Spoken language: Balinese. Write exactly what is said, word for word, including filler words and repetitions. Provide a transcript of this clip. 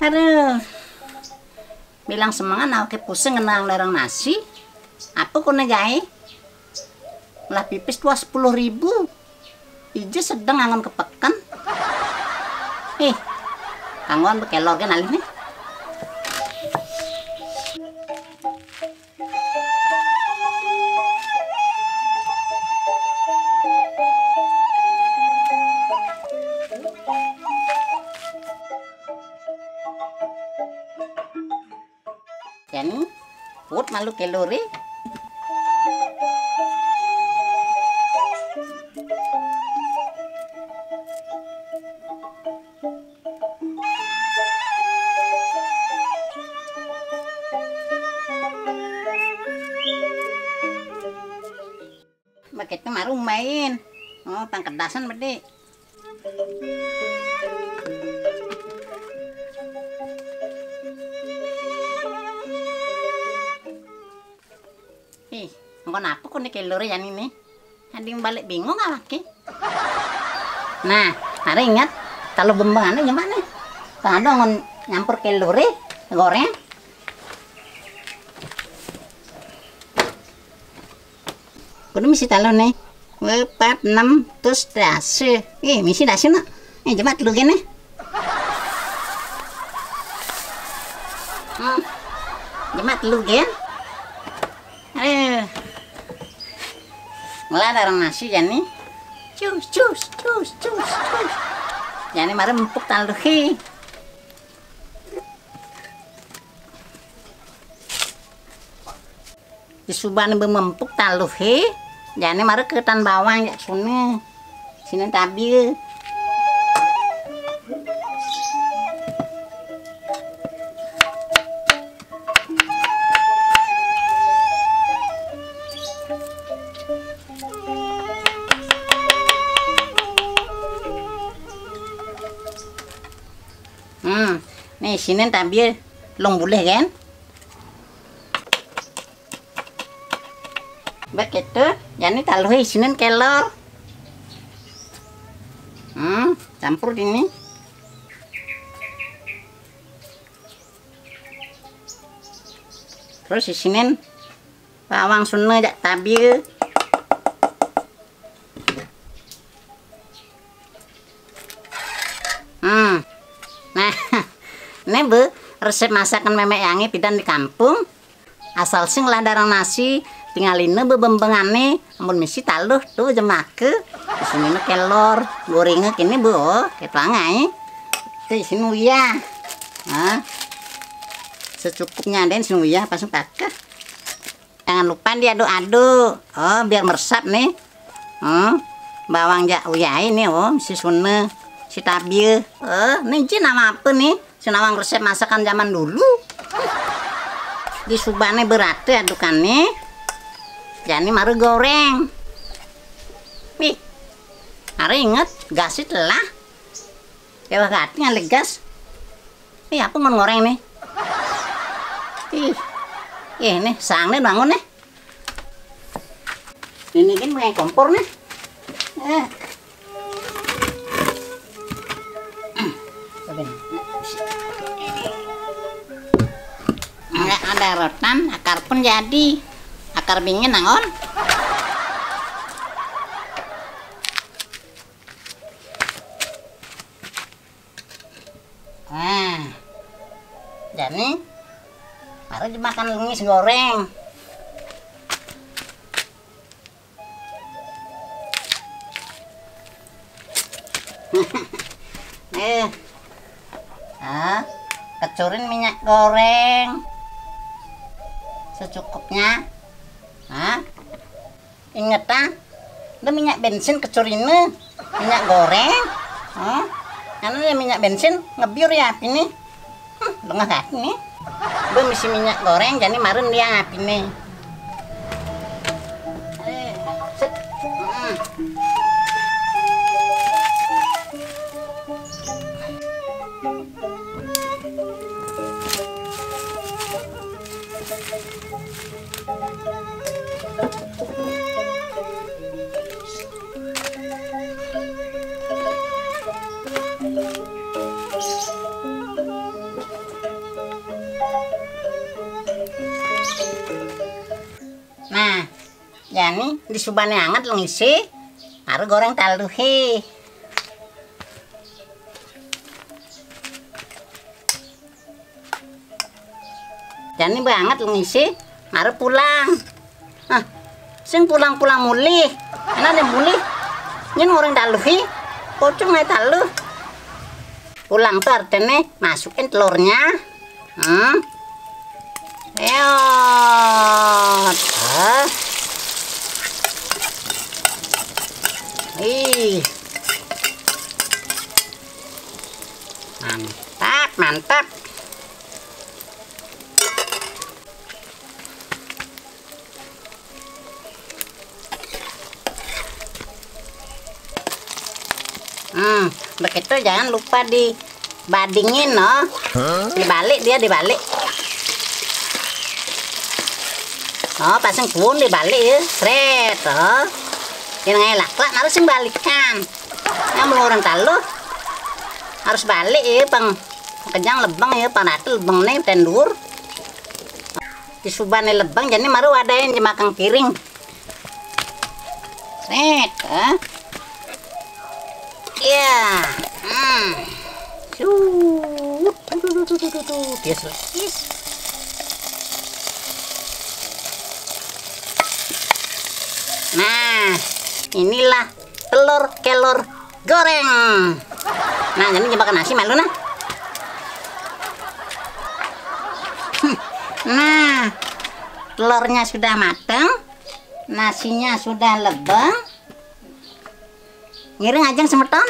Aduh. Bilang semengan awake pusing ngenang larang nasi. Apa kone gae? Lah pipis dua sepuluh ribu. Ije sedeng angon ke peken. Ih, kanggoan bekelor gen alih nih. Jani, put malu kelore. Begitu maru main. Oh, pangkedasan bedi. Ih, engko napa kok nih kelore jani nih? Adi balik bingung awake. Nah, mari inget, kalau bembengane gimana? Kalau ada ngon nyampur kelore, goreng. Kudu misi taluh nih. Epat, enam, terus dasi. Eh, misi dasi nak. Eh, jemat lu gini. Hmm. Jemat lu gen. Eh. Ngelar darang nasi jani. Cus, cus, cus, cus, cus. Jani mari empuk taluhe. Disubane bemempuk taluhe, jane mara ketan bawang jak sune. Sine tabil. Hmm, nih sine tabil long bulih kan? Begitu, jani taluhe isinen kelor. Hmm, campur ini. Terus isinen bawang sune jak tabil. Hmm. Nah, ini bu resep masakan memek yange pidan di kampung. Asal sing lah darang nasi, tingaline bebembengane, ampun misi taluh tuh jemake. Isinine kelor, gorenge kene bu, oh, ketuang ae. Itu isin uyah. Nah, secukupnya den isin uyah pas pakai. Jangan lupa diaduk-aduk. Oh, biar meresap nih. Hmm, bawang jak uyah ini, oh, si sune, si tabil. Oh, ini ji nama apa nih? Sinawang resep masakan zaman dulu. Disubane berate adukane. Jani mara goreng. Nih. Are inget, gase telah. Kewah gati ngale gas. Nih, apa mau goreng nih? Ih. Ih, nih, sangne bangun nih. Ini kan pakai kompor nih. Eh. Nggak ada rotan, akar pun jadi. Akar bingin nangon. Nah, jani mari dimakan lengis goreng. Eh, ah, kecurin minyak goreng secukupnya. Ah, inget ah, lu minyak bensin kecurine, minyak goreng. Ah, anu ya minyak bensin ngebiur ya api nih. Hmm, lengah hati nih. Gue misi minyak goreng, jadi marun dia api nih. Eh, set. Hmm. Jani disubané anget lengise, mara goréng taluhé. Jani ba anget lengise, mara pulang. Ah, sing pulang-pulang mulih. Enak deh mulih. Nyén goréng taluhé, pocong naik taluh. Pulang tuh artinya masukin telurnya. Hmm. Eot. Hah? Ih. Mantap, mantap. Hmm, begitu jangan lupa dibadingin, no. Dibalik dia, dibalik. Oh, pasang kuun dibalik ya, sret, oh. Yang ngelak lah harus balikan. Yang mau orang taluh harus balik ya, pang kejang lebeng ya, pang rata lebeng nih tendur. Disubané lebeng, jani mara wadahin jemakang piring. Sret, ah. Iya. Hmm. Sut. Tuh, tuh, tuh, tuh, tuh, tuh, tuh. Bias, bias. Nah, inilah telur kelor goréng. Nah, jadi jebakan nasi malu nah. Nah, telurnya sudah mateng, nasinya sudah lebeng. Ngiring ajeng semeton.